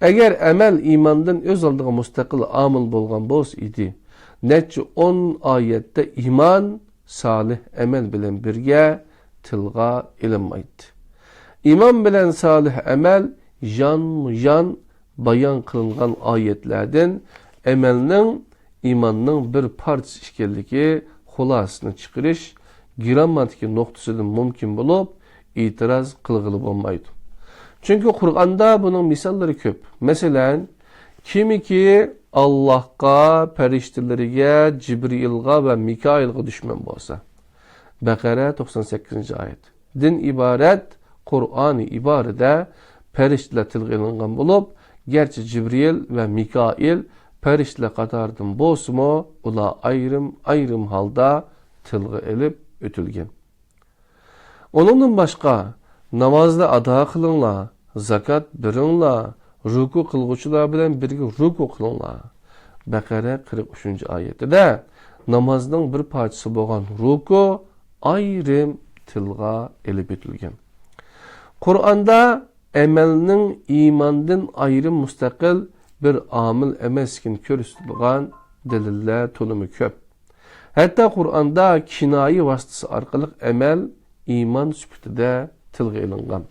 ئەگەر ئەمەل ئىماندىن ئۆز ئالدىغا مۇستەقىل ئامىل بولغان بولسا ئىدى، نەچچە ئون ئايەتتە ئىمان سالىھ ئەمەل بىلەن بىرگە تىلغا ئېلىنمايتتى. ئىمان بىلەن سالىھ ئەمەل يانمۇ يان بايان قىلىنغان ئايەتلەردىن ئەمەلنىڭ ئىماننىڭ بىر پارچىسى ئىكەنلىكى خۇلاسىسىنى چىقىرىش گىرامماتىكا نۇقتىسىدىن مۇمكىن بولۇپ، ئېتىراز قىلغىلى بولمايدۇ. چۈنكى قۇرئاندا بۇنىڭ مىساللىرى كۆپ. مەسىلەن، كىمكى ئاللاھقا، پەرىشتىلىرىگە، جىبرىئىلغا ۋە مىكائىلغا دۈشمەن بولسا. بەقەرە توقسان سەككىزىنچى ئايەت. دىن ئىبارەت، قۇرئانى ئىبارىدە پەرىشتىلەر تىلغا ئېلىنغان بولۇپ، گەرچە جىبرىئىل ۋە مىكائىل پەرىشتىلەر قاتارىدىن بولسىمۇ، ئۇلار ئايرىم-ئايرىم ھالدا تىلغا ئېلىپ ئۆتۈلگەن. ئۇنىڭدىن باشقا، نامازنى ئادا قىلىڭلار، زاكات بېرىڭلار، رۇكۇ قىلغۇچىلار بىلەن بىرگە رۇكۇ قىلىڭلار. بەقەرە قىرىق ئۈچىنچى ئايىتىدە نامازنىڭ بىر پارچىسى بولغان رۇكۇ ئايرىم تىلغا ئېلىپ ئۆتۈلگەن. قۇرئاندا ئەمەلنىڭ ئىماندىن ئايرىم مۇستەقىل بىر ئامىل ئەمەسلىكىنى كۆرسىتىدىغان دەلىللەر تولىمۇ كۆپ. ھەتتا قۇرئاندا كىنايە ۋاسىتىسى ئارقىلىق ئەمەل ئىمان سۈپىتىدە تىلغا ئېلىنغان.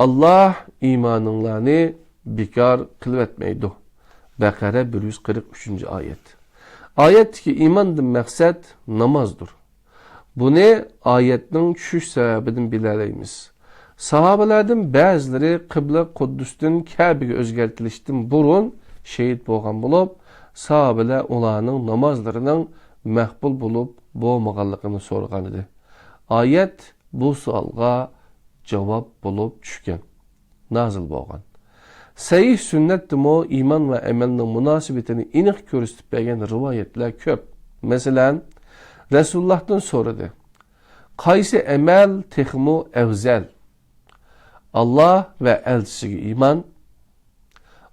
ئاللاھ ئىمانىڭلارنى بىكار قىلىۋەتمەيدۇ. بەقەرە بىر يۈز قىرىق ئۈچىنچى ئايەت. ئايەتتىكى ئىماندىن مەقسەت نامازدۇر. بۇنى ئايەتنىڭ چۈشۈش سەۋەبىدىن بىلەلەيمىز. ساھابىلەردىن بەزىلىرى قىبلە قۇددۇستىن كەبىگە ئۆزگەرتىلىشتىن بۇرۇن شېھىت بولغان بولۇپ، ساھابىلەر ئۇلارنىڭ نامازلىرىنىڭ مەقبۇل بولۇپ بولمىغانلىقىنى سورىغانىدى. ئايەت بۇ سوئالغا جاۋاب بولۇپ چۈشكەن، نازىل بولغان. سەھىھ سۈننەتتىمۇ ئىمان ۋە ئەمەلنىڭ مۇناسىۋىتىنى ئېنىق كۆرسىتىپ بەرگەن رىۋايەتلەر كۆپ. مەسىلەن، رەسۇلۇللاھتىن سورىدى: «قايسى ئەمەل تېخىمۇ ئەۋزەل؟ ئاللاھ ۋە ئەلچىسىگە ئىمان.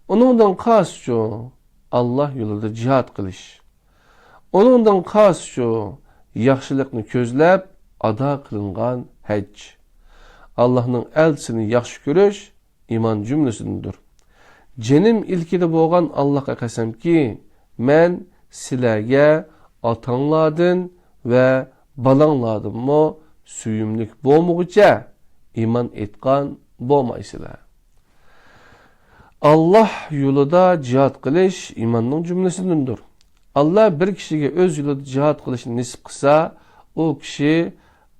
ئۇنىڭدىن قالسىچۇ، ئاللاھ يولىدا جىھاد قىلىش. ئۇنىڭدىن قالسىچۇ، ياخشىلىقنى كۆزلەپ ئادا قىلىنغان ھەج. ئاللاھنىڭ ئەلچىسىنى ياخشى كۆرۈش ئىمان جۈملىسىدىندۇر. جېنىم ئىلكىدە بولغان ئاللاھقا قەسەمكى، مەن سىلەرگە ئاتاڭلاردىن ۋە بالاڭلاردىنمۇ سۆيۈملۈك بولمىغۇچە ئىمان ئېيتقان بولمايسىلەر.» ئاللاھ يولىدا جىھاد قىلىش ئىماننىڭ جۈملىسىدىندۇر. ئاللاھ بىر كىشىگە ئۆز يولىدا جىھاد قىلىشنى نېسىپ قىلسا، ئۇ كىشى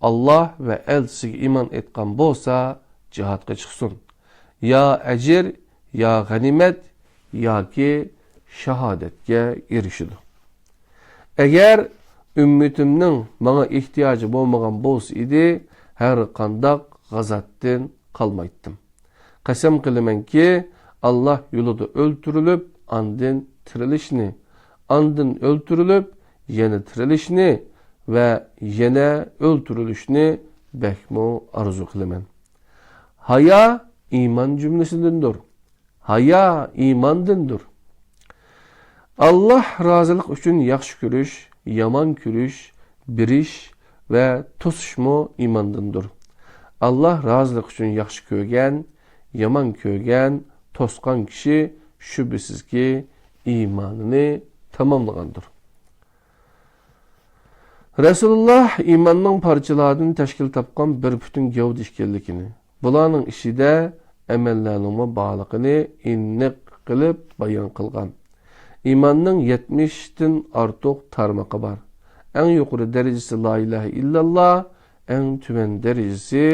ئاللاھ ۋە ئەلچىسىگە ئىمان ئېيتقان بولسا، جىھادقا چىقسۇن. يا ئەجىر، يا غەنىيمەت، ياكى شاھادەتكە ئېرىشىدۇ. ئەگەر ئۈممىتىمنىڭ ماڭا ئېھتىياجى بولمىغان بولسا ئىدى، ھەر قانداق غازاتتىن قالمايتتىم. قەسەم قىلىمەنكى، ئاللاھ يولىدا ئۆلتۈرۈلۈپ، ئاندىن تىرىلىشنى، ئاندىن ئۆلتۈرۈلۈپ، يەنە تىرىلىشنى ۋە يەنە ئۆلتۈرۈلۈشنى بەكمۇ ئارزۇ قىلىمەن. ھايا ئىمان جۈملىسىدىندۇر. ھايا ئىماندىندۇر. ئاللاھ رازىلىقى ئۈچۈن ياخشى كۆرۈش، يامان كۆرۈش، بېرىش ۋە توسۇشمۇ ئىماندىندۇر. ئاللاھ رازىلىقى ئۈچۈن ياخشى كۆرگەن، يامان كۆرگەن، توسقان كىشى شۈبھىسىزكى ئىمانىنى تاماملىغاندۇر. رەسۇلۇللاھ ئىماننىڭ پارچىلاردىن تەشكىل تاپقان بىر پۈتۈن گەۋدە ئىكەنلىكىنى، بۇلارنىڭ ئىچىدە ئەمەللەرنىڭمۇ بارلىقىنى ئېنىق قىلىپ بايان قىلغان. ئىماننىڭ يەتمىشتىن ئارتۇق تارمىقى بار. ئەڭ يۇقىرى دەرىجىسى لا ئىلاھە ئىللاللا، ئەڭ تۆۋەن دەرىجىسى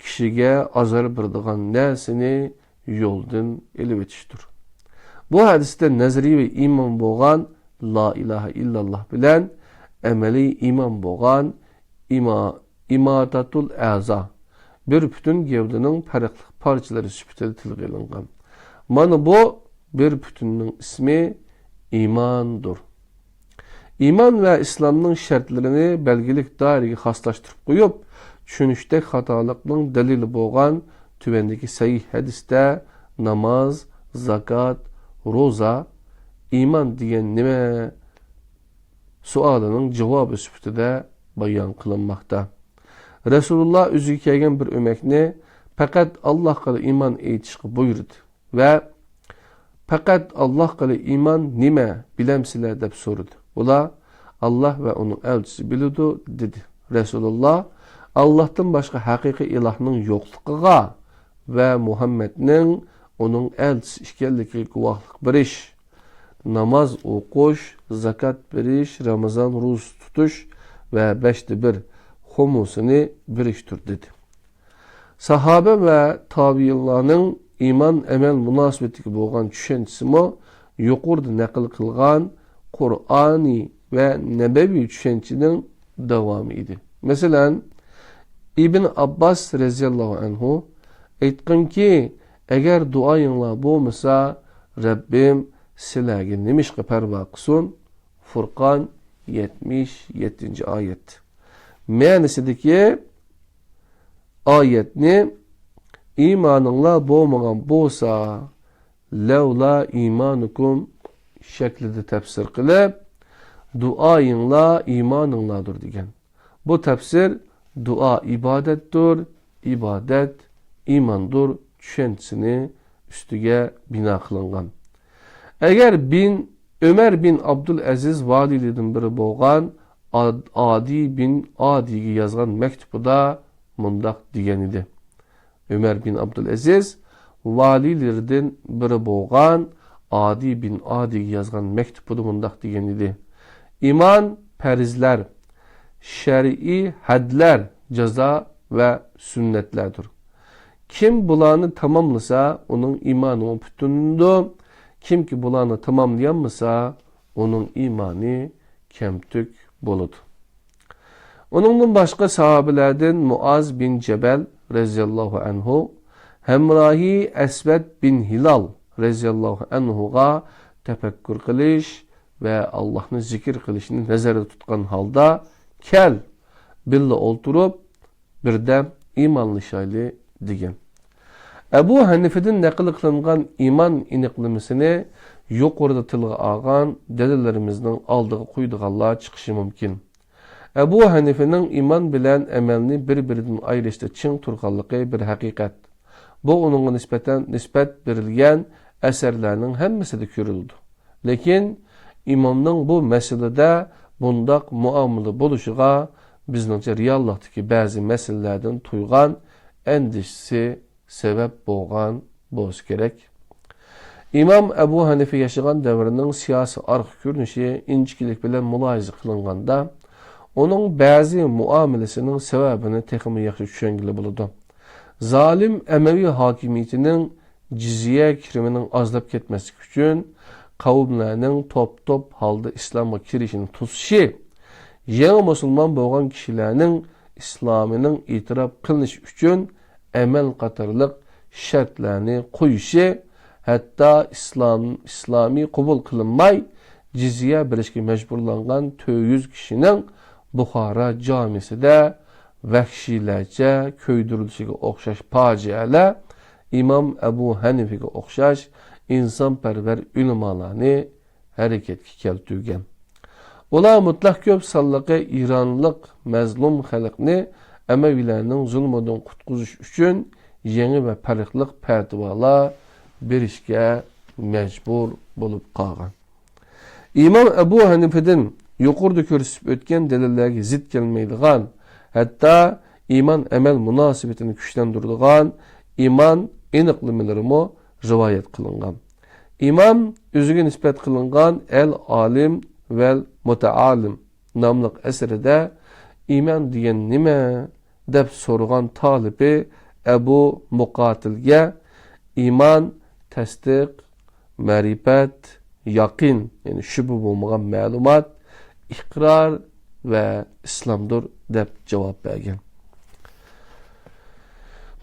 كىشىگە ئازار بېرىدىغان نەرسىنى يولدىن ئېلىۋېتىشتۇر. بۇ ھەدىستە نەزەرىيەۋى ئىمان بولغان لا ئىلاھە ئىللاللا بىلەن ئەمەلىي ئىمان بولغان ئىما-، ئىماتاتۇل ئەزا، بىر پۈتۈن گەۋدىنىڭ پەرقلىق پارچىلىرى سۈپىتىدە تىلغا ئېلىنغان. مانا بۇ بىر پۈتۈننىڭ ئىسمى ئىماندۇر. ئىمان ۋە ئىسلامنىڭ شەرتلىرىنى بەلگىلىك دائىرىگە خاسلاشتۇرۇپ قويۇپ، چۈشىنىشتەك خاتالىقنىڭ دەلىلى بولغان تۆۋەندىكى سەھىھ ھەدىستە ناماز، زاكات، روزا، ئىمان دېگەن نېمە؟ سوئالىنىڭ جاۋابى سۈپىتىدە بايان قىلىنماقتا. رەسۇلۇللا ئۆزىگە كەلگەن بىر ئۆمەكنى پەقەت ئاللاھقىلا ئىمان ئېيتىشقا بۇيرۇدى ۋە پەقەت ئاللاھقىلا ئىمان نېمە، بىلەمسىلەر؟ دەپ سورىدى. ئۇلار، ئاللاھ ۋە ئۇنىڭ ئەلچىسى بىلىدۇ، دېدى. رەسۇلۇللا، ئاللاھتىن باشقا ھەقىقىي ئىلاھنىڭ يوقلۇقىغا ۋە مۇھەممەدنىڭ ئۇنىڭ ئەلچىسى ئىكەنلىكىگە گۇۋاھلىق بېرىش، ناماز ئوقۇش، زاكات بېرىش، رامىزان روزىسى تۇتۇش ۋە بەشتە بىر خۇمۇسىنى بېرىشتۇر، دېدى. ساھابە ۋە تابىئىنلارنىڭ ئىمان ئەمەل مۇناسىۋىتىگە بولغان چۈشەنچىسىمۇ يۇقىرىدا نەقىل قىلغان قۇرئانىي ۋە نەبەۋىي چۈشەنچىنىڭ داۋامى ئىدى. مەسىلەن، ئىبن ئابباس رەزىياللاھۇ ئەنھۇ ئېيتقىنكى، ئەگەر دۇئايىڭلار بولمىسا، رەببىم سىلەرگە نېمىشقا پەرۋا قىلسۇن؟ فۇرقان، يەتمىش يەتتىنچى ئايەت. مەنىسىدىكى ئايەتنى ئىمانىڭلار بولمىغان بولسا، لەۋلا ئىمانۇكۇم شەكلىدە تەپسىر قىلىپ، دۇئايىڭلار ئىمانىڭلاردۇر دېگەن. بۇ تەپسىر دۇئا ئىبادەتتۇر، ئىبادەت ئىماندۇر چۈشەنچىسىنى ئۈستىگە بىنا قىلىنغان. ئەگەر بىن، ئۆمەر بىن ئابدۇل ئەزىز ۋالىيلىرىدىن بىرى بولغان ئاد-، ئادى بىن ئادىگە يازغان مەكتۇبىدا مۇنداق دېگەن ئىدى. ئۆمەر بىن ئابدۇل ئەزىز ۋالىيلىرىدىن بىرى بولغان ئادى بىن ئادىگە يازغان مەكتۇبىدا مۇنداق دېگەن ئىدى: ئىمان، پەرزلەر، شەرئىي ھەدلەر، جازا، ۋە سۈننەتلەردۇر. كىم بۇلارنى تاماملىسا، ئۇنىڭ ئىمانىمۇ پۈتۈنلىنىدۇ. كىمكى بۇلارنى تاماملىيالمىسا، ئۇنىڭ ئىمانى كەمتۈك بولىدۇ. ئۇنىڭدىن باشقا ساھابىلەردىن مۇئاز بىن جەبەل رەزىياللاھۇ ئەنھۇ، ھەمراھى ئەسۋەد بىن ھىلال رەزىياللاھۇ ئەنھۇغا تەپەككۇر قىلىش ۋە ئاللاھنى زىكىر قىلىشنى نەزەردە تۇتقان ھالدا، «كەل، بىللە ئولتۇرۇپ، بىردەم ئىمانلىشايلى» دېگەن. ئەبۇ ھەنىفىدىن نەقىل قىلىنغان ئىمان ئېنىقلىمىسىنى يۇقىرىدا تىلغا ئالغان دەلىللىرىمىزنىڭ ئالدىغا قويىدىغانلار چىقىشى مۇمكىن. ئەبۇ ھەنىفىنىڭ ئىمان بىلەن ئەمەلنى بىر-بىرىدىن ئايرىشتا چىڭ تۇرغانلىقى بىر ھەقىقەت. بۇ ئۇنىڭغا نىسبەتەن، نىسبەت بېرىلگەن ئەسەرلەرنىڭ ھەممىسىدە كۆرۈلىدۇ. لېكىن ئىمامنىڭ بۇ مەسىلىدە بۇنداق مۇئامىلە بولۇشىغا بىزنىڭچە رېئاللىقتىكى بەزى مەسىلىلەردىن تۇيغان ئەندىشىسى سەۋەب بولغان بولسا كېرەك. ئىمام ئەبۇ ھەنىفە ياشىغان دەۋرنىڭ سىياسىي ئارقا كۆرۈنۈشى ئىنچىكىلىك بىلەن مۇلاھىزە قىلىنغاندا، ئۇنىڭ بەزى مۇئامىلىسىنىڭ سەۋەبىنى تېخىمۇ ياخشى چۈشەنگىلى بولىدۇ. زالىم ئەمەۋى ھاكىمىيىتىنىڭ جىزيە كىرىمىنىڭ ئازلاپ كەتمەسلىكى ئۈچۈن، قەۋملەرنىڭ توپ-توپ ھالدا ئىسلامغا كىرىشىنى توسۇشى، يېڭى مۇسۇلمان بولغان كىشىلەرنىڭ ئىسلامىنىڭ ئېتىراپ قىلىنىشى ئۈچۈن ئەمەل قاتارلىق شەرتلەرنى قويۇشى، ھەتتا ئىسلام، ئىسلامى قوبۇل قىلىنماي، جىزيە بېرىشكە مەجبۇرلانغان تۆت يۈز كىشىنىڭ بۇخارا جامىسىدە ۋەھشىيلەرچە كۆيدۈرۈلۈشىگە ئوخشاش پاجىئەلەر ئىمام ئەبۇ ھەنىفىگە ئوخشاش ئىنسانپەرۋەر ئۆلىمالارنى ھەرىكەتكە كەلتۈرگەن. ئۇلار مۇتلەق كۆپ سانلىقى ئىرانلىق مەزلۇم خەلقنى ئەمەۋىلەرنىڭ زۇلمىدىن قۇتقۇزۇش ئۈچۈن يېڭى ۋە پەرقلىق پەتىۋالار بېرىشكە مەجبۇر بولۇپ قالغان. ئىمام ئەبۇ ھەنىفىدىن يۇقىرىدا كۆرسىتىپ ئۆتكەن دەلىللەرگە زىت كەلمەيدىغان، ھەتتا ئىمان-ئەمەل مۇناسىۋىتىنى كۈچلەندۈرىدىغان ئىمان ئېنىقلىمىلىرىمۇ رىۋايەت قىلىنغان. ئىمام ئۆزىگە نىسبەت قىلىنغان ئەل ئالىم ۋەل مۇتەئالىم ناملىق ئەسىرىدە «ئىمان دېگەن نېمە؟» دەپ سورىغان تالىپى ئەبۇ مۇقاتىلگە، «ئىمان تەستىق، مەرىپەت، يەقىن، يەنى شۈبھە بولمىغان مەلۇمات، ئىقرار ۋە ئىسلامدۇر» دەپ جاۋاب بەرگەن.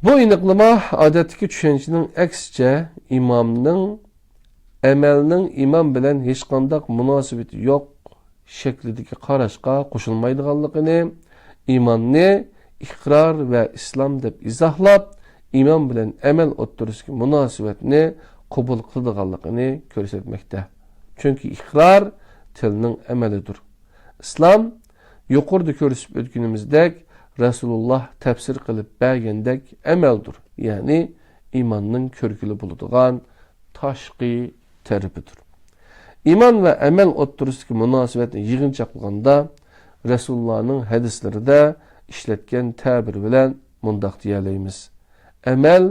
بۇ ئېنىقلىما، ئادەتتىكى چۈشەنچىنىڭ ئەكسىچە، ئىمامنىڭ ئەمەلنىڭ ئىمان بىلەن ھېچقانداق مۇناسىۋىتى يوق شەكلىدىكى قاراشقا قوشۇلمايدىغانلىقىنى، ئىماننى ئىقرار ۋە ئىسلام دەپ ئىزاھلاپ، ئىمان بىلەن ئەمەل ئوتتۇرىسىدىكى مۇناسىۋەتنى قوبۇل قىلىدىغانلىقىنى كۆرسەتمەكتە. چۈنكى ئىقرار تىلنىڭ ئەمەلىدۇر. ئىسلام يۇقىرىدا كۆرسىتىپ ئۆتكىنىمىزدەك، رەسۇلۇللاھ تەپسىر قىلىپ بەرگەندەك ئەمەلدۇر، يەنى ئىماننىڭ كۆركىلى بولىدىغان تاشقى تەرىپىدۇر. ئىمان ۋە ئەمەل ئوتتۇرىسىدىكى مۇناسىۋەتنى يىغىنچاقلىغاندا، رەسۇلۇللاھنىڭ ھەدىسلىرىدە ئىشلەتكەن تەبىر بىلەن مۇنداق دېيەلەيمىز: ئەمەل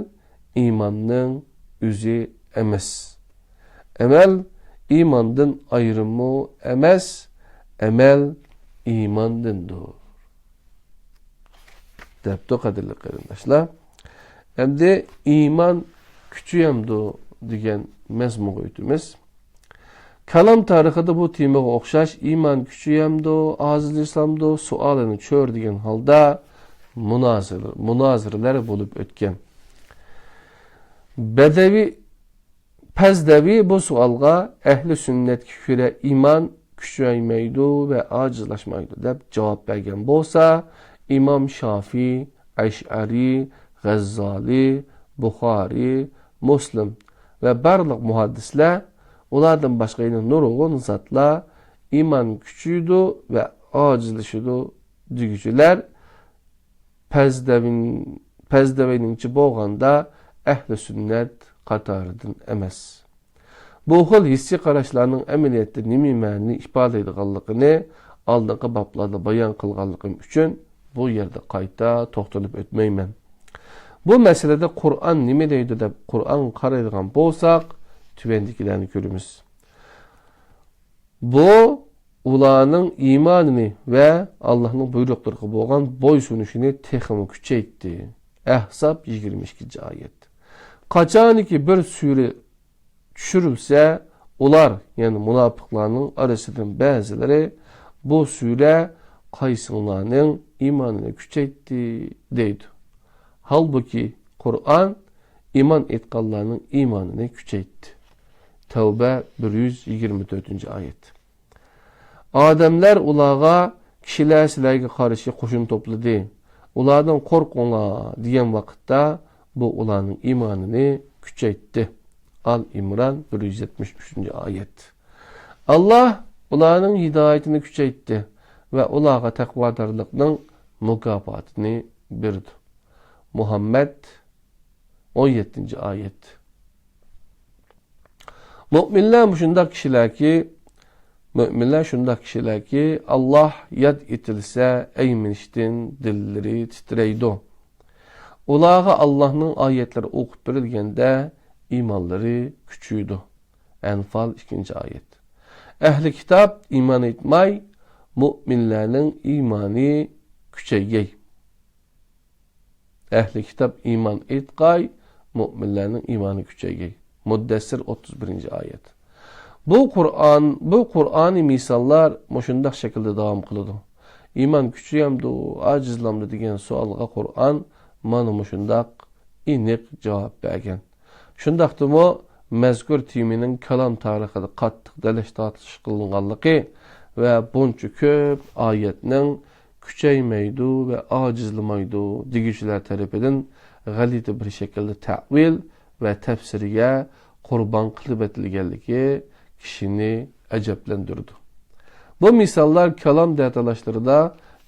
ئىماننىڭ ئۆزى ئەمەس. ئەمەل ئىماندىن ئايرىممۇ ئەمەس، ئەمەل ئىماندىندۇر. دەپتۇ، قەدىرلىك قېرىنداشلار. ئەمدى ئىمان كۈچىيەمدۇ دېگەن مەزمۇنغا ئۆتىمىز. كالام تارىخىدا بۇ تېمىغا ئوخشاش «ئىمان كۈچىيەمدۇ، ئاجىزلىشامدۇ» سوئالىنى چۆرىدىگەن ھالدا مۇنازىرە، مۇنازىرىلەر بولۇپ ئۆتكەن. بەدەۋى پەزدەۋى بۇ سوئالغا، ئەھلى سۈننەتكە كۆرە ئىمان كۈچەيمەيدۇ ۋە ئاجىزلاشمايدۇ دەپ جاۋاب بەرگەن بولسا، ئىمام شافىي، ئەشئەرىي، غەززالىي، بۇخارىي، مۇسلىم ۋە بارلىق مۇھەددىسلەر، ئۇلاردىن باشقا يەنە نۇرغۇن زاتلار ئىمان كۈچىيىدۇ ۋە ئاجىزلىشىدۇ دېگۈچىلەر پەزدەۋىن-، پەزدەۋەينىڭچە بولغاندا ئەھلى سۈننەت قاتارىدىن ئەمەس. بۇ خىل ھېسسىي قاراشلارنىڭ ئەمەلىيەتتە نېمە مەنىنى ئىپادىلەيدىغانلىقىنى ئالدىنقى بابلاردا بايان قىلغانلىقىم ئۈچۈن بۇ يەردە قايتا توختىلىپ ئۆتمەيمەن. بۇ مەسىلىدە قۇرئان نېمە دەيدۇ دەپ قۇرئانغا قارايدىغان بولساق، تۆۋەندىكىلەرنى كۆرىمىز. بۇ ئۇلارنىڭ ئىمانىنى ۋە ئاللاھنىڭ بۇيرۇقلىرىغا بولغان بويسۇنۇشىنى تېخىمۇ كۈچەيتتى. ئەھزاب، يىگىرمە ئىككىنچى ئايەت. قاچانكى بىر سۈرە چۈشۈرۈلسە، ئۇلار، يەنى مۇناپىقلارنىڭ ئارىسىدىن بەزىلىرى، بۇ سۈرە قايسىڭلارنىڭ ئىمانىنى كۈچەيتتى؟ دەيدۇ. ھالبۇكى، قۇرئان ئىمان ئېيتقانلارنىڭ ئىمانىنى كۈچەيتتى. تەۋبە، بىر يۈز يىگىرمە تۆتىنچى ئايەت. ئادەملەر ئۇلارغا، كىشىلەر سىلەرگە قارشى قوشۇن توپلىدى، ئۇلاردىن قورقۇڭلار، دېگەن ۋاقىتتا، بۇ ئۇلارنىڭ ئىمانىنى كۈچەيتتى. ئال ئىمران، بىر يۈز يەتمىش ئۈچىنچى ئايەت. ئاللاھ ئۇلارنىڭ ھىدايىتىنى كۈچەيتتى ۋە ئۇلارغا تەقۋادارلىقنىڭ مۇكاپاتىنى بېرىدۇ. مۇھەممەد، ئون يەتتىنچى ئايەت. مۆمىنلەر مۇشۇنداق كىشىلەركى، مۆمىنلەر شۇنداق كىشىلەركى، ئاللاھ ياد ئېتىلسە، ئەيمىنىشتىن دىللىرى تىترەيدۇ. ئۇلارغا ئاللاھنىڭ ئايەتلىرى ئوقۇپ بېرىلگەندە، ئىمانلىرى كۈچىيىدۇ. ئەنفال، ئىككىنچى ئايەت. ئەھلى كىتاب ئىمان ئېيتماي، مۆمىنلەرنىڭ ئىمانى كۈچەيگەي. ئەھلى كىتاب ئىمان ئېيتقاي، مۆمىنلەرنىڭ ئىمانى كۈچەيگەي. مۇددەسسىر، ئوتتۇز بىرىنچى ئايەت. بۇ قۇرئان، بۇ قۇرئانىي مىساللار مۇشۇنداق شەكىلدە داۋام قىلىدۇ. ئىمان كۈچىيەمدۇ، ئاجىزلامدۇ دېگەن سوئالغا قۇرئان مانا مۇشۇنداق ئېنىق جاۋاب بەرگەن. شۇنداقتىمۇ مەزكۇر تېمىنىڭ كالام تارىخىدا قاتتىق دەلەش تارتىش قىلىنغانلىقى ۋە بۇنچە كۆپ ئايەتنىڭ كۈچەيمەيدۇ ۋە ئاجىزلىمايدۇ دېگۈچىلەر تەرىپىدىن غەلىتە بىر شەكىلدە تەئۋىل ۋە تەپسىرگە قۇربان قىلىۋېتىلگەنلىكى كىشىنى ئەجەبلەندۈرىدۇ. بۇ مىساللار كالام دەتالاشلىرىدا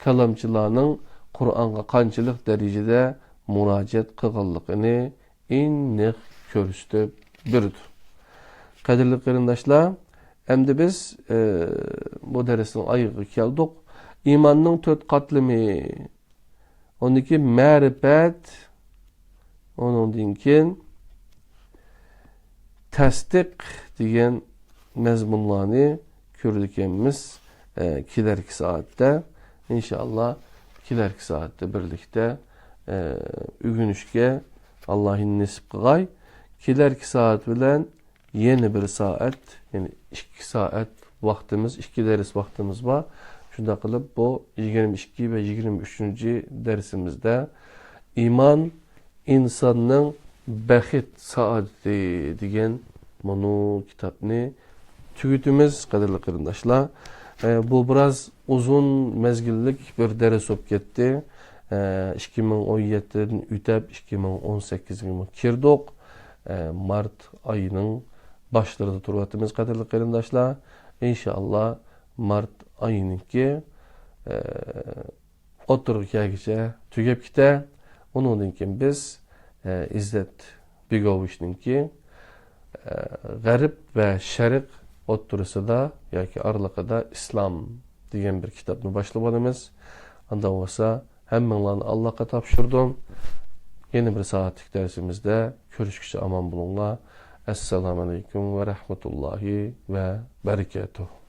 كالامچىلارنىڭ قۇرئانغا قانچىلىك دەرىجىدە مۇراجىئەت قىلغانلىقىنى ئېنىق كۆرسىتىپ بېرىدۇ. قەدىرلىك قېرىنداشلار، ئەمدى بىز، ئە، بۇ دەرسنىڭ ئايىغىغا كەلدۇق. ئىماننىڭ تۆت قاتلىمى، ئۇنىڭدىن كېيىن مەرىپەت، ئۇنىڭدىن كېيىن تەستىق دېگەن مەزمۇنلارنى كۆرىدىكەنمىز، ئە، كېلەركى سائەتتە. ئىنشائاللا، كېلەركى سائەتتە بىرلىكتە، ئە، ئۆگىنىشكە ئاللاھ نېسىپ قىلغاي. كېلەركى سائەت بىلەن يەنە بىر سائەت، يەنى ئىككى سائەت ۋاقتىمىز، ئىككى دەرس ۋاقتىمىز بار. شۇنداق قىلىپ، بۇ يىگىرمە ئىككى ۋە يىگىرمە ئۈچىنچى دەرسىمىزدە ئىمان ئىنساننىڭ بەخت سائادىتى دېگەن مۇنۇ كىتابنى تۈگىتىمىز، قەدىرلىك قېرىنداشلار. ئە، بۇ بىراز ئۇزۇن مەزگىللىك بىر دەرس بولۇپ كەتتى. ئە، ئىككى مىڭ ئون يەتتىدىن ئۆتەپ، ئىككى مىڭ ئون سەككىزگە كىردۇق. ئە، مارت ئايىنىڭ باشلىرىدا تۇرۇۋاتىمىز، قەدىرلىك قېرىنداشلار. ئىنشائاللا، مارت ئايىنىڭكى، ئە، ئوتتۇرىغا كەلگۈچە تۈگەپ كېتە. ئۇنىڭدىن كېيىن بىز، ئە، ئىززەت بېگوۋىچنىڭكى، ئە، غەرب ۋە شەرق ئوتتۇرىسىدا ياكى ئارىلىقىدا ئىسلام دېگەن بىر كىتابنى باشلىۋالىمىز. ئانداق بولسا، ھەممىڭلارنى ئاللاھقا تاپشۇردۇم. يەنە بىر سائەتلىك دەرسىمىزدە كۆرۈشكىچە ئامان بولۇڭلار. ئەسسالامۇ ئەلەيكۇم ۋە رەھمەتۇللاھى ۋە بەرىكاتۇھ.